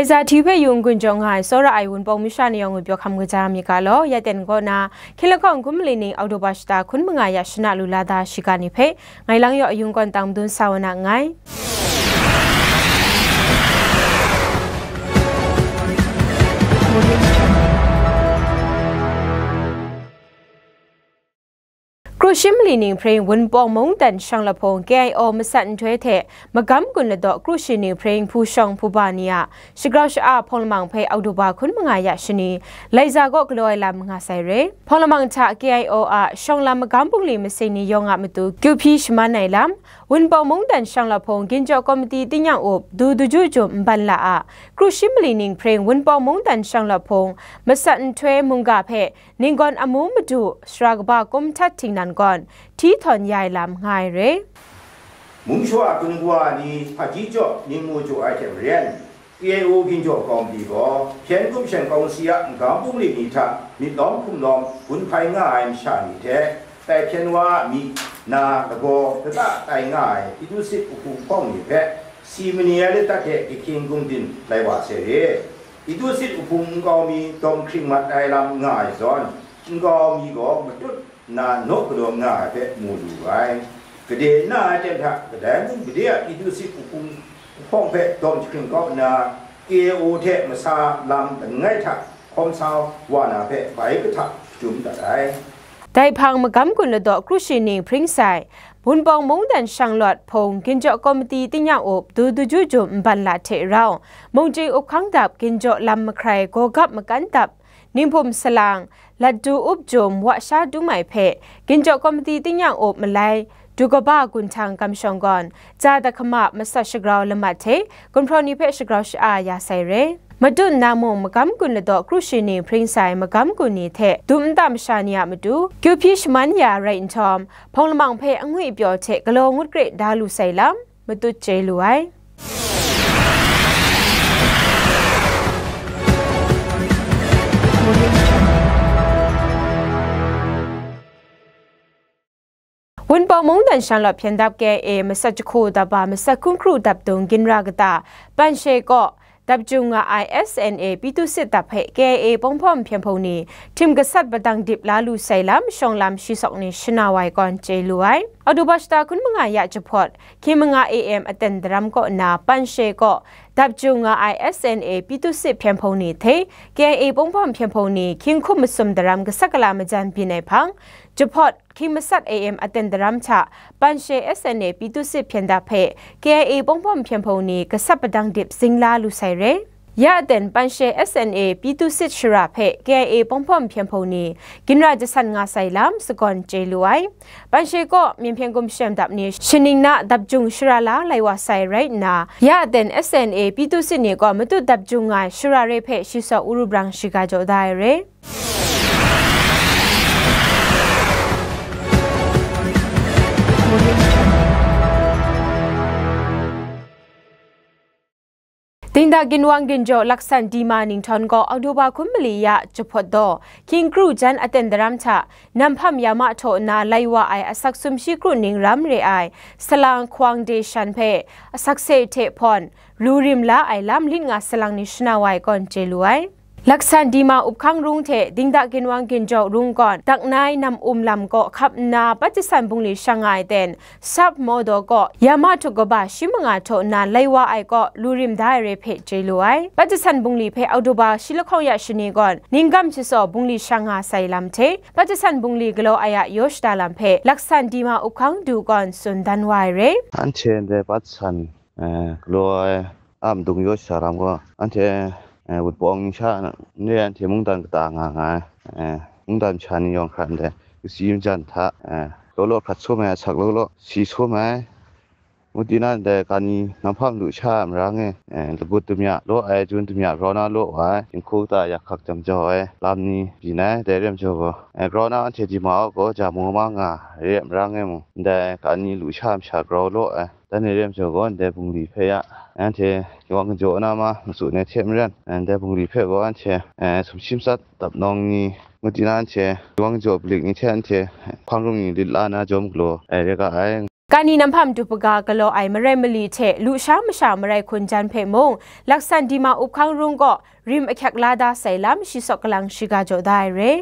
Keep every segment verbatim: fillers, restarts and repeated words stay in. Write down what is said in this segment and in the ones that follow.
Laiza T V hpe yung gun jaw nga ai, tsawra ai Wunpawng masha ni yawng ngut pyaw hkam kaja mi ga law, ya ten kaw na, hkying lahkawng hkun mali ning Oktoba shata hkun manga ya shana lu la da shiga ni hpe, ngai lang yaw ayung kawn tang madun sa wa na nngai. Kru shi mali ning hpring Wunpawng mungdan shanglawt hpung K I O masat nhtoi hte magam gun ladaw kru shi ning hpring hpu shawng hpu ba ni a shagrau sha-a hpawng lamang hpe Oktoba hkun manga ya shani, Laiza kaw galaw ai lam nga sai re. Hpawng lamang hta K I O a shawng lam magam bungli masing ni yawng a matu kyu hpyi shaman ai lam, Wunpawng mungdan shanglawt hpung ginjaw komiti tingnyang up Du Daju Jum Nban La a kru shi mali ning hpring Wunpawng mungdan shanglawt hpung masat nhtoi mungga hpe ninggawn amu madu sara kaba kum htat htingnan gawn hti htawn ya ai lam nga ai re. Mung shawa hpun wa ni hpaji jaw ning mu jaw ai hte maren, K I O ginjaw komiti gaw hpyen gumshen kawng si a magam bungli ni hta myit lawm hkum lawm gun hpai nga ai masha ni hte, tai hpyen wa a myi na lagaw lata tai nga ai Idu sit uhpung hpawng ni hpe si mani ai lata hte gahkying gungdin lai wa sai re. Idu sit uhpung nkau mi dawm hkring mat ai lam nga ai zawn, nkau mi gaw matut nna naw galaw nga ai hpe mu lu ai. Gade na ai ten hta kadai mung gade a Idu sit uhpung uhpawng hpe dawm jahkring kau nna, K I O hte masa lam langai hta hkawm sa wa na hpe bai kahtap jum dat ai. Dai hpang magam gun ladaw kru shi ning hpring sai, Wunpawng mungdan shanglawt hpung ginjaw komiti tingnyang up Du Daju Jum Nban La hte rau, mungchying up hkang dap ginjaw lam mahkrai gaw gap makan dap, ninghpum salang, latdu up jum wa sha dum ai hpe, ginjaw komiti tingnyang up malai, du kaba gunhtang kamshawng gawn, ja da hkama masat shagrau lamat hte, gumhpraw ni hpe shagrau sha-a ya sai re. Matut nna mung magam gun ladaw kru shi ni hpring sai magam gun ni hte dum nta masha ni a matu, kyu hpyi shaman ya rai nhtawm, hpawng lamang hpe angwi pyaw hte galaw ngut kre da lu sai lam, matut chye lu ai. Wunpawng mungdan shanglawt hpyen dap K I A masat jahku dap ba masat hkun kru dap dung ginra kata, Panshe kaw, dap jung nga ai S N A Pyi Tu Sit dap hpe K I A Pawng Hpawm Hpyen Hpung ni htim gasat padang dip la lu sai lam shawng lam shi sawk ni shana wa ai kawn chye lu ai. Oktoba shata hkun manga ya jahpawt, hkying manga A M aten daram kaw nna Panshe kaw, dap jung nga ai S N A Pyi Tu Sit Hpyen Hpung ni hte K I A Pawng Hpawm Hpyen Hpung ni hkying hkum masum daram gasat gala majan byin ai hpang, jahpawt, hkying masat A M aten daram hta, Panshe S N A Pyi Tu Sit hpyen dap hpe K I A Pawng Hpawm Hpyen Hpung ni gasat padang dip zing la lu sai re. Ya aten Panshe S N A Pyi Tu Sit shara hpe K I A Pawng Hpawm Hpyen Hpung ni ginra jasan nga sai lam sagawn chye lu ai. Panshe kaw, Myen Hpyen Gumshem dap ni shaning na dap jung shara la lai wa sai rai nna, ya aten S N A Pyi Tu Sit ni gaw matut dap jung nga ai shara re hpe shi sawk wuru brang shiga jaw da ai re. Dingdak ginwang ginjaw laksan Dima Ninghtawng gaw Oktoba hkun mali ya jahpawt daw, hkying kru jan aten daram hta, Nam Hpam Yama htaw nna lai wa ai asak sumshi kru ning ram re ai, salang Hkuang De Shan hpe, asak se hte hpawn, lu rim la ai lam lit nga salang ni shana wa ai kawn chye lu ai. Laksan Dima Up Hkang Rung hte Dingdak Ginwang Ginjaw Rung gawn, Daknai Nam Um Lam kaw hkap nna, Pajasan bungli shang nga ai ten, Sap Mawdaw kaw, Yama htuk kaba shi manga htaw nna lai wa ai kaw, lu rim da ai re hpe chye lu ai. Pajasan bungli hpe Oktoba shi lahkawng ya shani gawn, Ningkam Shasaw bungli shang nga sai lam hte, Pajasan bungli galaw ai a yaw shada lam hpe, Laksan Dima Up Hkang Du gawn tsun dan wa ai re. Anhte ndai Pajasan eh, galaw ai a madung yaw shada lam gaw, anhte, eh, Wunpawng ningsha n re ai anhte mungdan kata nga nga ai, eh, mungdan masha ni yawng hkra ndai, kasi majan hta, eh, law law hkrat sum ai, asak law law si sum ai, ngut di na ndai, kani Nam Hpam lu sha ai marang e, eh, lagut damya law ai, jun damya grau na law wa ai, jinghku kata yak hkak jam jau ai lam ni byin ai, dai re ai majaw gaw, eh, grau na anhte Dima Up gaw ja mu ma nga re ai marang e mung, ndai kani lu sha ai masha grau law ai, Dan e re ai majaw gaw, ndai bungli hpe ya, anhte Yawng Kajaw na ma matsun ai hte maren, ndai bungli hpe gaw anhte, eh, sumshi matsat dap nawng ni, ngut di na anhte Yawng Kajaw palik ni hte anhte hpang rung ni lit la na jawm galaw ai re ga ai. Kani namhpa matu hpaga galaw ai marai mali hte lusha masha marai hkun jan hpe mung, laksan Dima Up Hkang Rung kaw rim ahkyak la da sai lam shi sawk kalang shiga jaw da ai re.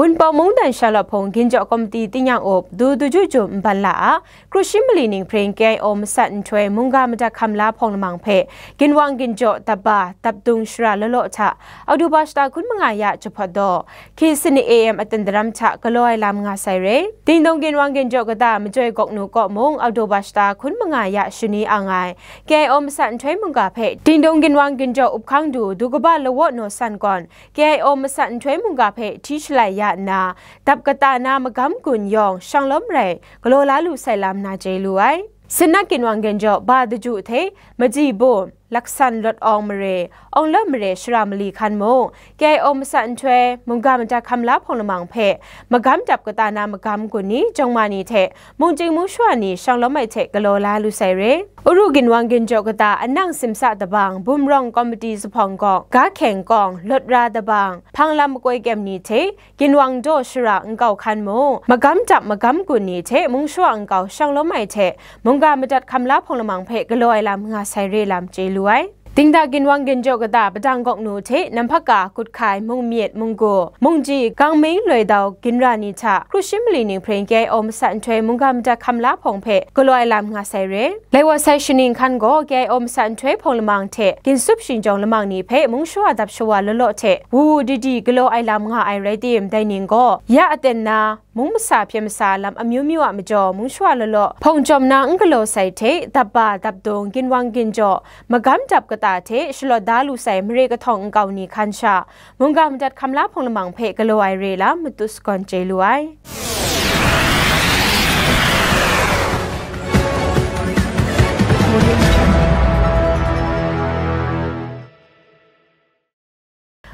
Wunpawng mungdan Shanglawt Hpung Ginjaw Komiti Tingnyang Up Du Daju Jum Nban La a, Kru Shi Mali Ninghpring K I O masat nhtoi mungga madat hkam la hpawng lamang hpe ginwang ginjaw dap ba, dap dung shara law law hta Oktoba shata hkun manga ya jahpawt daw, hki sanit A M aten daram hta galaw ai lam nga sai re. Dingdung ginwang ginjaw kata Majoi Gawknu kaw mung Oktoba shata hkun manga ya shani ang ai K I O masat nhtoi mungga hpe Dingdung ginwang ginjaw up hkang du, du kaba lawaw naw san gawn, K I O masat nhtoi mungga hpe hti shalai ya nna, dap kata na magam gun yawng shanglawm rai galaw la lu sai lam na chye lu ai. Sinnak ginwang ginjaw ba daju hte, maji bum, laksan lawt awng mare, awng lawt mare shara mali hkan mung, K I O masat nhtoi mungga madat hkam la hpawng lamang hpe magam dap kata na magam gun ni, jawng ma ni hte mungchying mungshawa ni shanglawm ai hte galaw la lu sai re. Uru ginwang ginjaw kata Anang Simsa Dabang, Bumrawng Komiti Zuphpawng Gawng, Ga Hkyeng Kawng, Lawt Ra Dabang, Hpang Lam Makoi Kyem ni hte ginwang daw shara nkau hkan mung, magam dap magam gun ni hte mungshawa nkau shanglawm ai hte mungga madat hkam la hpawng lamang hpe galaw ai lam nga sai re lam chye lu ai. Dingda ginwang ginjaw kata Padang Gawknu hte Namhpaka, Kuthkai, Mungmyit, Munggu, Mungji, Gangming, Loidau, Ginra ni hta Kru Shi Mali Ninghpring K I O masat nhtoi mungga madat hkam la hpawng hpe galaw ai lam nga sai re. Lai wa sai shaning hkan gaw K I O masat nhtoi hpawng lamang hte ginsup shingjawng lamang ni hpe mungshawa dap shawa law law hte wu wu di di galaw ai lam nga ai rai tim, dai ning gaw ya aten na, mung masa hpyen masa lam amyu myu a majaw mungshawa law law hpawng jawm na n galaw sai hte, dap ba, dap dung, ginwang ginjaw, magam dap kata hte shalawt da lu sai mare kahtawng nkau ni hkan sha, mungga madat hkam la hpawng lamang hpe galaw ai re lam matut sagawn chye lu ai.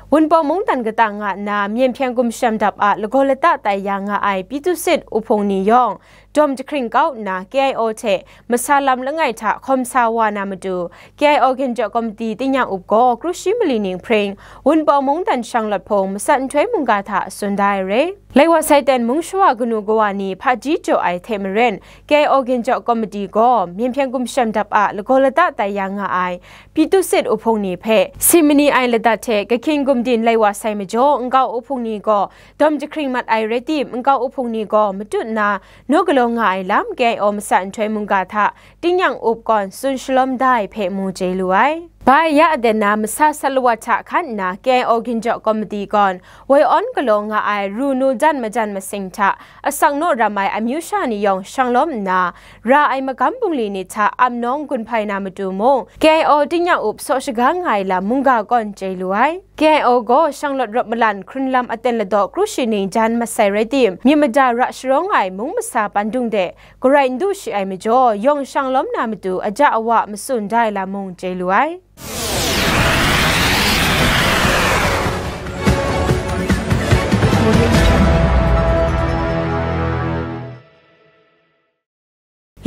Wunpawng mungdan kata nga nna, Myen Hpyen Gumshem Dap a lagaw lata tai ya nga ai Pyitusit Uhpung ni yawng, dawm jahkring kau nna, K I O hte masa lam langai hta hkawm sa wa na matu, K I O Ginjaw Komiti Tingnyang Up gaw Kru Shi Mali Ninghpring, Wunpawng mungdan Shanglawt Hpung masat nhtoi mungga hta tsun da ai re. Lai wa sai ten mungshawa kanu kawa ni hpaji jaw ai hte maren, K I O Ginjaw Komiti gaw Myen Hpyen Gumshem Dap a lagaw lata tai ya nga ai Pyitusit Uhpung ni hpe si mani ai ladat hte kahkying gumdin lai wa sai majaw, nkau uhpung ni gaw dawm jahkring mat ai rai tim, nkau uhpung ni gaw matut nna naw galaw nga ai lam K I O masat nhtoi mungga hta Tingnyang Up gaw tsun shalawm da ai hpe mu chye lu ai. Bai ya aten na masa sat lawat hta hkan nna K I O Ginjaw Komiti gaw woi awn galaw nga ai ru nu jan majan masing hta asak naw ram ai amyu sha ni yawng shanglawm nna, ra ai magam bungli ni hta ap nawng gun hpai na matu mung, K I O Tingnyang Up saw shaga nga ai lam mungga gaw chye lu ai. K I O gaw Shanglawt rawt malan hkrun lam aten ladaw kru shi ning jan masai rai tim, myit mada ra sharawng ai mung masa pandung de garai n du shi ai majaw, yawng shanglawm na matu aja awa matsun da ai lam mung chye lu ai.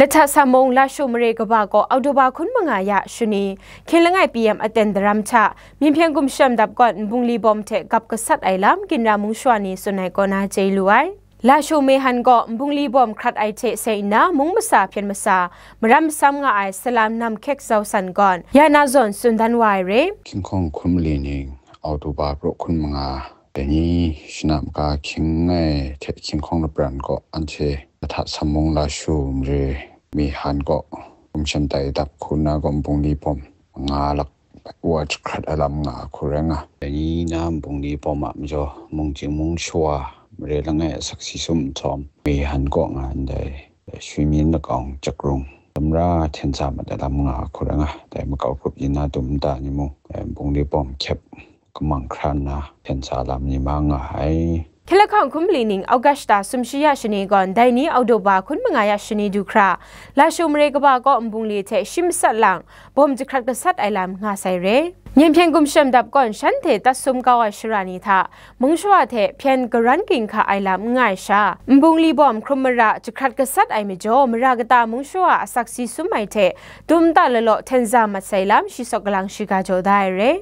Lahta Samung Lashu mare kaba gaw Oktoba hkun manga ya shani, hkying langai P M aten daram hta, Myen Hpyen Gumshem Dap gaw nbungli bawm hte gap gasat ai lam ginra mungshawa ni tsun ai kaw na chye lu ai. Lashu Mehhan gaw nbungli bawm hkrat ai hte seng nna, mung masa hpyen masa, maram masam nga ai salam nam hkyek zau san gawn, ya na zawn tsun dan wa ai re. Hkying hkawng hkun mali ning, Oktoba praw hkun manga, dai ni shana maka hkying langai hte hkying hkawng lapran gaw anhte Lahta Samung Lashu mare Mehhan gaw, Gumshem Tai Dap hku na gaw nbungli bawm nga lak wa jahkrat ai lam nga hku rai nga. Dai ni na nbungli bawm a majaw, mungchying mungshawa mare langai a sakse sum nhtawm, Mehhan kaw nga ndai, Shwi Myin Lakawng Jakrung, Tamra Hten Sa Mat ai lam nga hku rai nga. Dai makau grup yin na dum nta ni mung, dai nbungli bawm hkyep kamang hkra nna hten sa lam ni ma nga ai. Hkye lahkawng hkum mali ning Augusta sumshi ya shani gawn, dai ni Oktoba hkun manga ya shani du hkra, Lashu mare kaba kaw nbungli hte shi masat lang bawm jahkrat gasat ai lam nga sai re. Nyen hpyen gumshem dap gawn shanhte tat sum kau ai shara ni hta, mung shawa hte hpyen karan ginhka ai lam n nga ai sha, nbungli bawm hkrum mara jahkrat gasat ai majaw, mara kata mung shawa asak si sum ai hte, dum ta lalaw hten za mat sai lam, shi sawk galang shiga jaw da ai re.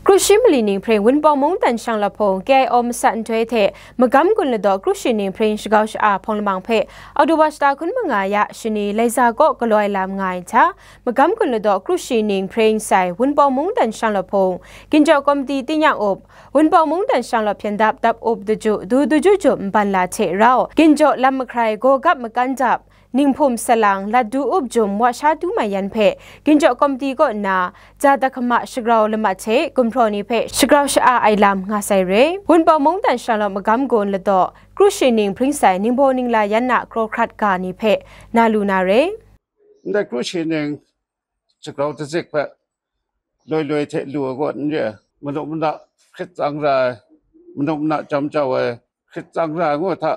Kru shi mali ning hpring Wunpawng mungdan shanglawt hpung K I O masat nhtoi hte magam gun ladaw kru shi ning hpring shagau sha-a hpawng lamang hpe Oktoba shata hkun manga ya shani Laiza kaw galaw ai lam nga ai hta, magam gun ladaw kru shi ning hpring sai Wunpawng mungdan shanglawt hpung, Ginjaw Komiti Tingnyang Up, Wunpawng mungdan shanglawt hpyen dap dap up daju du daju jum nban la hte rau, Ginjaw lam mahkrai gaw gap makan dap, ninghpum salang, lat du up jum wa sha tu mai yan hpe, Ginjaw Komiti kaw nna, ja da hkama shagrau lamat hte gumhpraw ni hpe shagrau sha-a ai lam nga sai re. Wunpawng mungdan shanglawt magam gun ladaw, kru shi ning hpring sai ningbaw ningla yan na kraw hkrat ga ni hpe na lu na re. Ndai kru shi ning shagrau dazik hpe loi loi hte lu ai gaw n re ai, manu mana hkrit tsang ra ai, manu mana jam jau ai, hkrit tsang ra ai ngu hta,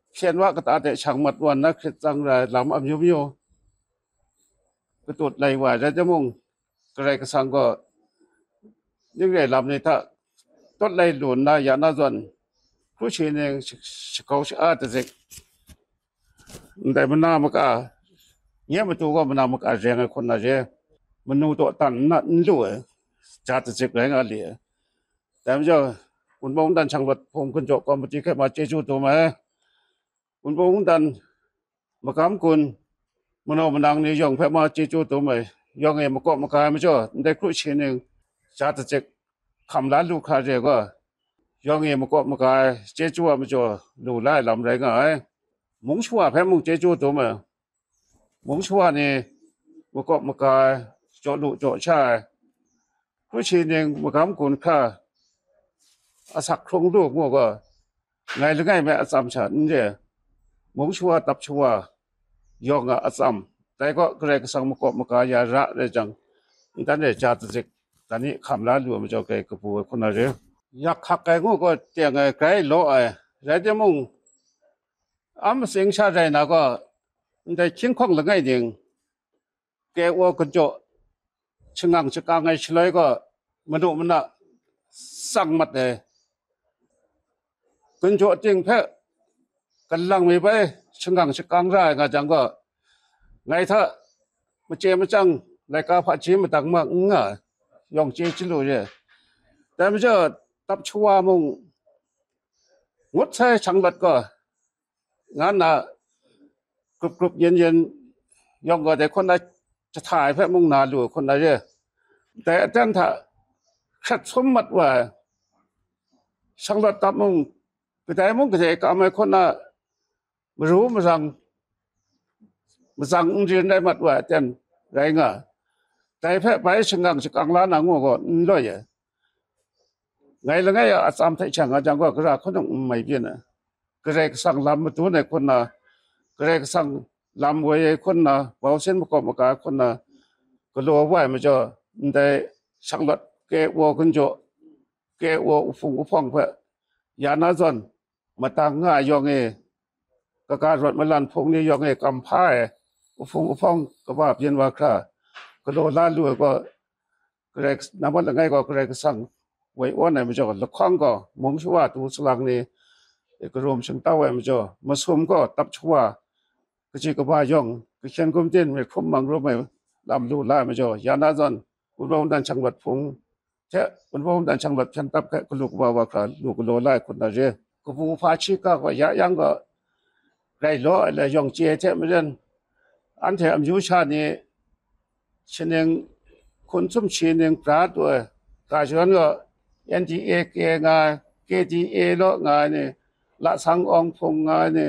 hpyen wa kata hte shang mat wa nna hkrit tsang ra ai lam amyu myu katut lai wa ai rai timung, Karai Kasang gaw ning re ai lam ni hta tawt lai lu nna ya na zawn, kru shi ning sh-, shakau sha-a dazik, ndai mana maka, nye matu gaw mana maka reng ai hkun na re, manu taw tan nna n lu ai, ja dazik rai nga li ai. Dai majaw, Wunpawng mungdan shanglawt hpung Ginjaw Komiti hpe ma chyeju dum ai. Wunpawng mungdan magam gun, manau manang ni yawng hpe ma chyeju dum ai, yawng e makaw maga ai majaw, ndai kru shi ning ja dazik hkam la lu hkra re ai gaw, yawng e makaw maga ai, chyeju a majaw lu la ai lam rai nga ai. Mung shawa hpe mung chyeju dum ai, mung shawa ni makaw maga ai, jaw lu jaw sha ai, kru shi ning magam gun hkra asak hkrung lu ngu gaw, ngai langai me atsam sha n re, mung shawa tap shawa yawng a atsam, dai gaw Karai Kasang makaw maga ya ra rai jang, ntan e ja dazik, dan ni hkam la lu ai majaw, kai kabu ai hkun na re. Yak hkak ai ngu gaw teng ai, grai law ai, rai timung, a matsing sha rai na gaw, ndai hkying hkawng langai ning, K I O Ginjaw shangang shakang ai shaloi gaw, manu mana tsang mat ai, Ginjaw ting hpe galang mi bai shangang shakang ra ai nga jang gaw, ngai hta machye machyang laika hpaji madang ma n nga ai, yawng chye chyalu re. Dai majaw, tap shawa mung ngut sai shanglawt gaw, nga nna grup grup yen yen yawng gaw dai hkawt na jahta ai hpe mung na lu ai hkawt na re. Dai aten hta hkrat sum mat wa ai, shanglawt tap mung, kadai mung kadai kam ai hkawt na maru marang, mazang n rin rai mat wa ai aten rai nga ai. Dai hpe bai shangang shakang la na ngu gaw n loi ai. Ngai langai a atsam hte shang a jang gaw, gara hkawng n mai byin ai. Karai Kasang lam madun ai hkun na, Karai Kasang lam woi ai hkun na, bau sin makawp maga ai hkun na, galaw wa ai majaw, ndai shanglawt K I O Ginjaw, K I O uhpung uhpawng hpe ya na zawn, madang nga ai yawng e, kaga rawt malan hpung ni yawng e kam hpa ai, uhpung uhpawng kaba byin wa hkra, galaw la lu ai gaw, Karai, nambat langai gaw Karai Kasang woi awn ai majaw, lahkawng gaw mung shawa tu salang ni, e, karum shingtau ai majaw, masum gaw tap shawa, kaji kaba yawng, kahkyen gumdin myit hkrum mang rum ai lam lu la ai majaw, ya na zawn, wunpawng dan shanglawt hpung hte, wunpawng dan shanglawt hpyen tap hte galu kaba wa hkra lu galaw la ai hkut na re. Kabu hpa shi ga gaw ya yang gaw, rai law ai le, yawng chye ai hte maren, anhte amyu sha ni, shi ning, hkun sumshi ning bra taw ai, ga shadawn gaw N D A K nga ai, K D A law nga ai ni, lasang awng hpung nga ai ni,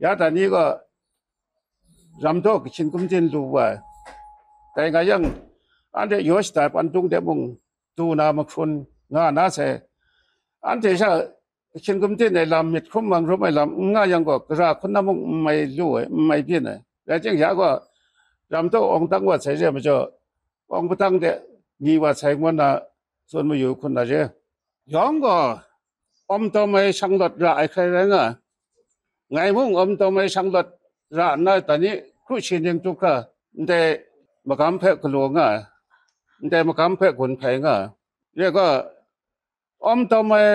ya da ni gaw ram daw kahkyin gumdin lu wa ai. Dai nga yang, anhte yaw shatai pandung de mung du na mahkrun nga na sai, anhte sha Hkying gumdin ai lam, myit hkrum manghkrum ai lam n nga yang gaw, gara hkun na mung n mai lu ai, n mai byin ai. Rai timung, ya gaw, ram taw awng tang wa sai re ai majaw, awng patang de ni wa sai ngu na tsun mayu hkun na re. Yawng gaw, awm tawm ai shanglawt ra ai hkrai rai nga ai. Ngai mung awm tawm ai shanglawt ra nna, dai ni kru shi ning tu hkra, ndai magam hpe galaw nga ai, ndai magam hpe gun hpai nga ai. Re ga, awm tawm ai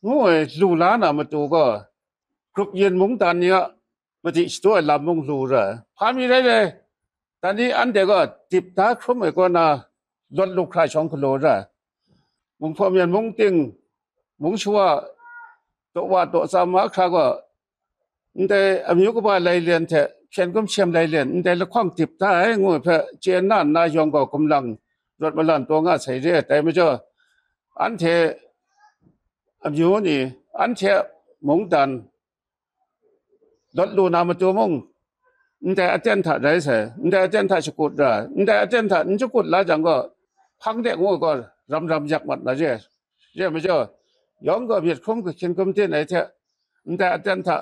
ngu ai lu la na matu gaw, grup yin mungdan ni a madi shadu ai lam mung lu ra ai. Hpa mi rai rai, dai ni anhte gaw dip da hkrum ai kaw na lawt lu hkra shawng galaw ra ai. Mung hpaw myen mung ting, mung shawa, daw wa daw tsam mahkra gaw, ndai amyu kaba lailen hte hpyen gumshem lailen, ndai lahkawng dip da ai ngu ai hpe chye na nna, yawng gaw gumlang rawt malan taw nga sai re ai. Dai majaw, anhte amyu ni, anhte a mungdan lawt lu na matu mung, ndai aten hta rai sai, ndai aten hta shakut ra, ndai aten hta n shakut la jang gaw, hpang de ngu gaw ram ram yak mat na re. Re ai majaw, yawng gaw myit hkrum hkying gumdin ai hte, ndai aten hta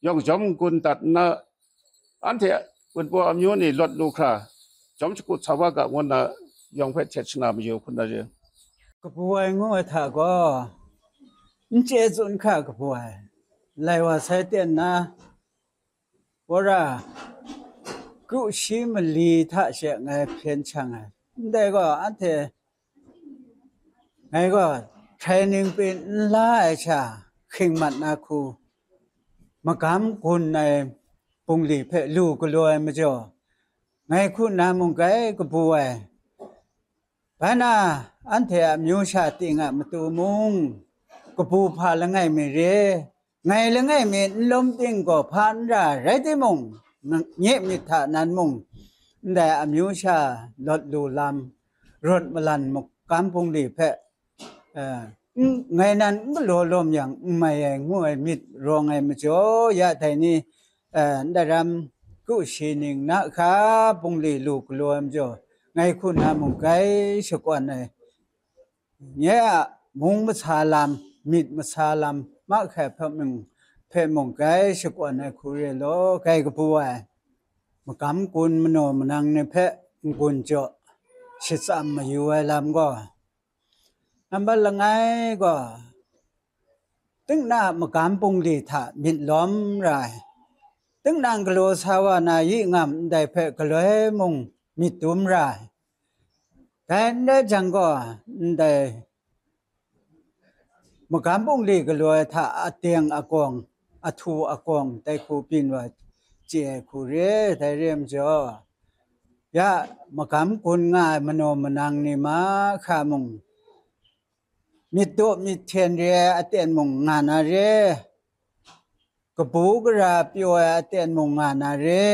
yawng jawm n-gun dat nna, anhte Gunpu amyu ni lawt lu hkra, jawm shakut sa wa ga ngu nna, yawng hpe htet shana mayu hkun na re. Kabu ai ngu ai hta gaw, n chye tsun hkra kabu ai, lai wa sai ten na, wora, kru shi mali hta she ngai hpyen shang ai. Ndai gaw, anhte, ngai gaw, training pyi n la ai sha, hking mat na hku, magam gun ai bungli hpe lu galaw ai majaw, ngai hku nna mung grai kabu ai. Bai na, anhte a amyu sha ting a matu mung, kabu hpa langai mi re, ngai langai mi n lawm ting gaw hpa n ra, rai timung, nye myit hta nan mung, ndai amyu sha lawt lu lam, rawt malan magam bungli hpe, eh, n-, ngai nan n galaw lawm yang n mai ai ngu ai myit rawng ai majaw, ya dai ni, eh, ndaram kru shi ning na hka bungli lu galaw ai majaw, ngai hku nna mung grai shakawn ai. Nye a mung masa lam, myit masa lam, mahkra hpe mung, hpe mung grai shakawn ai hku re law, grai kabu ai. Magam gun manaw manang ni hpe n-gun jaw shatsam mayu ai lam gaw, nambat langai gaw, tinang a magam bungli hta myit lawm ra ai, tinang galaw sa wa na yi ngam ndai hpe galoi mung myit dum ra ai. Dai n rai jang gaw, ndai magam bungli galaw ai hta ateng agawng, ahtu agawng, dai hku byin wa chye ai hku re, dai re ai majaw, ya magam gun nga ai manaw manang ni mahkra mung, myit daw myit hten re ai aten mung nga na re, kabu gara pyaw ai aten mung nga na re,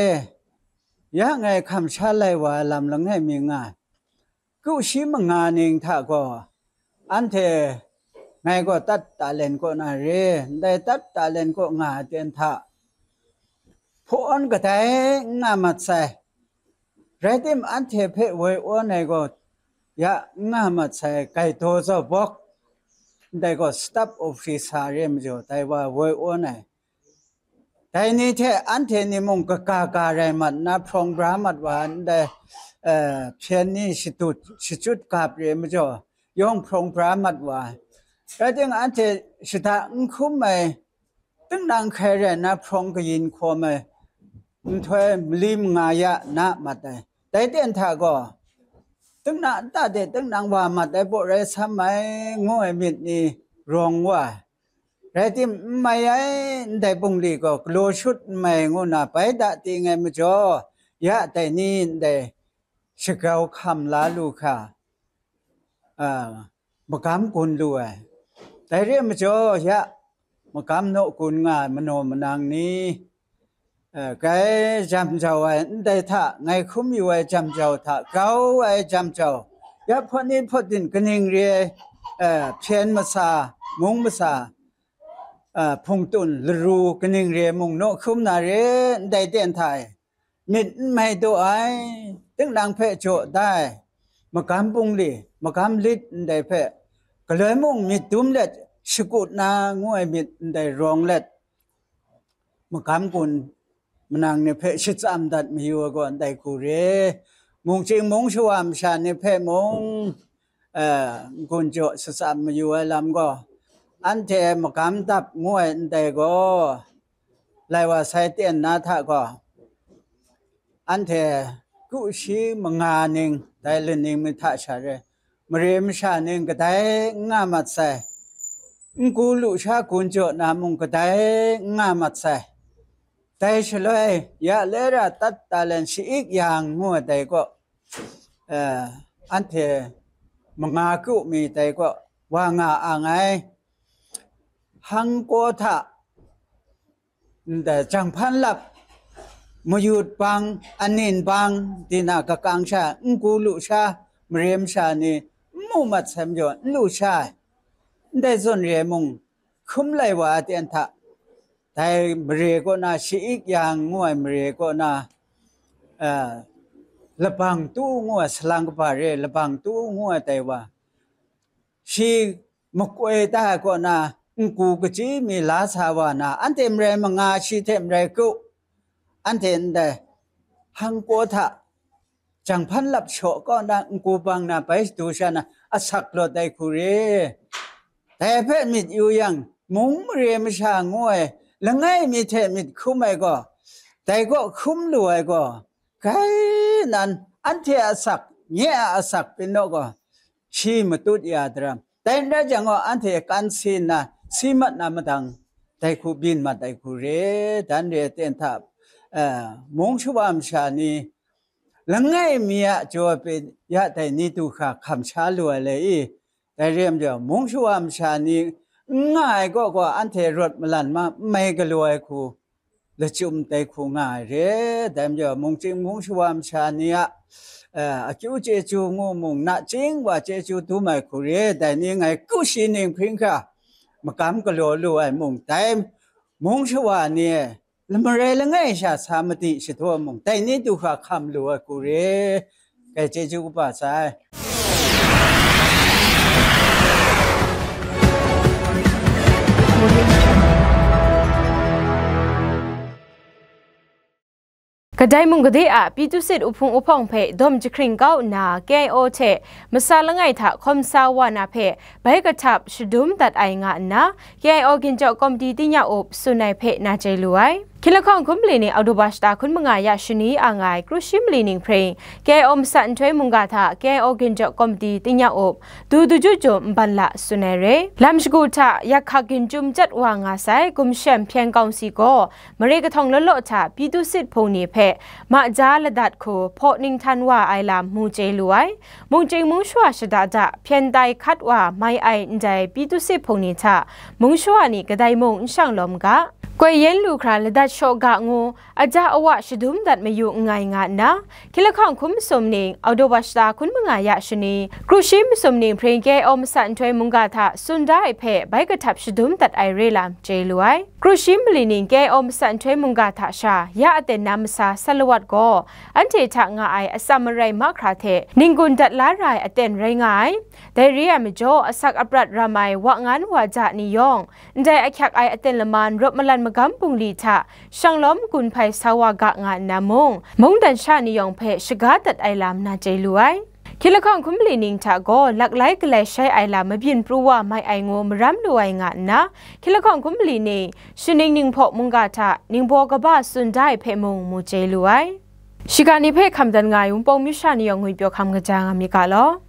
ya ngai hkam sha lai wa ai lam langai mi nga ai. Kru shi manga ning hta gaw, anhte ngai gaw tat talen kaw na re, ndai tat talen kaw nga ai aten hta, hpawn kadai n nga mat sai. Rai tim, anhte hpe woi awn ai gaw, ya n nga mat sai, gaito zaw bawk, ndai gaw staff officer re ai majaw, dai wa woi awn ai. Dai ni hte anhte ni mung kaga ga rai mat nna, hprawng bra mat wa ai, ndai, eh, hpyen ni shadut, shachyut gap re ai majaw, yawng hprawng bra mat wa ai. Rai timung, anhte shada n hkum ai, tinang hkai rai nna hprawng kayin hkawm ai nhtoi mali manga ya na mat ai. Dai ten hta gaw, tinang nta de tinang wa mat ai baw rai sam ai, ngu ai myit ni rawng wa ai. Rai tim, n mai ai, ndai bungli gaw galaw shut n mai, ngu na bai da ting ai majaw, ya dai ni ndai shagrau hkam la lu hkra, a, magam gun lu ai. Dai re ai majaw, ya magam naw gun nga ai manaw manang ni, eh, grai jam jau ai, ndai hta ngai hkum yu ai jam jau hta grau ai jam jau, ya hpawt nit hpawt din kaning re ai, eh, hpyen masa, mung masa, eh, hpungtun laru kaning re ai mung naw hkum na re, ndai ten hta e. Myit n mai daw ai, tinang hpe jaw da ai, magam bungli, magam lit ndai hpe, galoi mung myit dum let, shakut na ngu ai myit ndai rawng let, magam gun manang ni hpe shatsam dat mayu ai gaw ndai hku re. Mungchying mung shawa masha ni hpe mung, eh, n-gun jaw shatsam mayu ai lam gaw, anhte magam dap ngu ai ndai gaw, lai wa sai ten na hta gaw, anhte kru shi manga ning dai laning mi hta sha re, mare masha ning kadai n nga mat sai, n-gu lu sha gun jaw na mung kadai n nga mat sai. Dai shaloi, ya lera tat talan sha'ik yang ngu ai dai gaw, eh, anhte manga kru mi dai gaw wa nga ang ai. Hang kaw hta, ndai janghpan lap, mayut bang, anin bang, di na kakang sha, n-gu lu sha, mare masha ni n mu mat sai majaw, n lu sha ai. Ndai zawn re ai mung, hkum lai wa ai ten hta, dai mare kaw na, sha'ik yang ngu ai mare kaw na, eh, labang tu ngu ai, salang kaba re, labang tu ngu ai dai wa, shi makoi ta ai kaw na, n-gu kachyi mi la sa wa na, anhte marai manga shi hte marai kru, anhte ndai hang kaw hta janghpan lap shaw kaw na, n-gu bang na bai shadu sha na, asak lawt ai hku re. Dai hpe myit yu yang, mung mare masha ngu ai langai mi hte myit hkum ai gaw, dai kaw hkum lu ai gaw, kai nan, anhte a asak, nye a asak pyi naw gaw, shi matut ya daram. Dai n rai jang gaw, anhte kan si nna, si mat na madang, dai hku byin mat ai hku re, dan re ten hta, eh, mung shawa masha ni, langai mi a jaw pyi ya dai ni du hkra hkam sha lu ai le i, dai re ai majaw, mung shawa masha ni n nga ai kaw gaw, anhte rawt malan ma, n mai galaw ai hku, lachyum tai hku nga ai re. Dai majaw, mungchying mung shawa masha ni a, eh, akyu chyeju ngu mung, nachying wa chyeju dum ai hku re. Dai ni ngai kru shi ning hpring hkra magam galaw lu ai mung, dai mung shawa ni lamarai langai sha sa madi shadaw mung, dai ni du hkra hkam lu ai hku re. Kai chyeju kaba sai. Kadai mung gade a Pyitusit uhpung uhpawng hpe dawm jahkring kau nna, K I O hte masa langai hta hkawm sa wa na hpe bai kahtap shadum dat ai nga nna, K I O ginjaw komiti tingnya up tsun ai hpe na chye lu ai. Hkying lahkawng hkum mali ning Oktoba shata hkun manga ya shani a nga ai kru shi mali ning hpring, K I O masat nhtoi mungga hta K I O ginjaw komiti tingnya up, du du ju ju nban la tsun ai re. Lam shagu hta yak hkak ginjum chyat wa nga sai gumshem hpyen kawng si gaw, mare kahtawng law law hta Pyitusit hpung ni hpe ma ja ladat hku hpaw ninghtan wa ai lam mu chye lu ai. Mungchying mung shawa shada da hpyen tai hkat wa mai ai ndai Pyitusit hpung ni hta mung shawa ni kadai mung n shang lawm ga, koi yen lu hkra ladat shaw ga ngu, aja awa shadum dat mayu nngai nga nna, hkying lahkawng hkum masum ning Oktoba shata hkun manga ya shani, kru shi masum ning hpring K I O masat nhtoi mungga hta tsun da ai hpe bai kahtap shadum dat ai re lam chye lu ai. Kru shi mali ning K I O masat nhtoi mungga hta sha ya aten na masa Salawat gaw, anhte hta nga ai atsam arai mahkra hte ning-gun dat la ra ai aten rai nga ai. Dai re ai majaw, asak aprat ram ai wa ngan wa ja ni yawng, ndai ahkyak ai aten laman rawt malan magam bungli hta shanglawm gun hpai sa wa ga nga nna mung, mungdan sha ni yawng hpe shaga dat ai lam na chye lu ai. Hkying lahkawng hkum mali ning hta gaw laklai galai shai ai lam mabyin pru wa mai ai ngu maram lu ai nga nna, hkying lahkawng hkum mali ning shaning ninghpaw mungga hta ningbaw kaba tsun da ai hpe mung mu chye lu ai. Shiga ni hpe hkam dan nga ai Wunpawng masha ni yawng ngwipyaw hkam kaja nga mi ga law.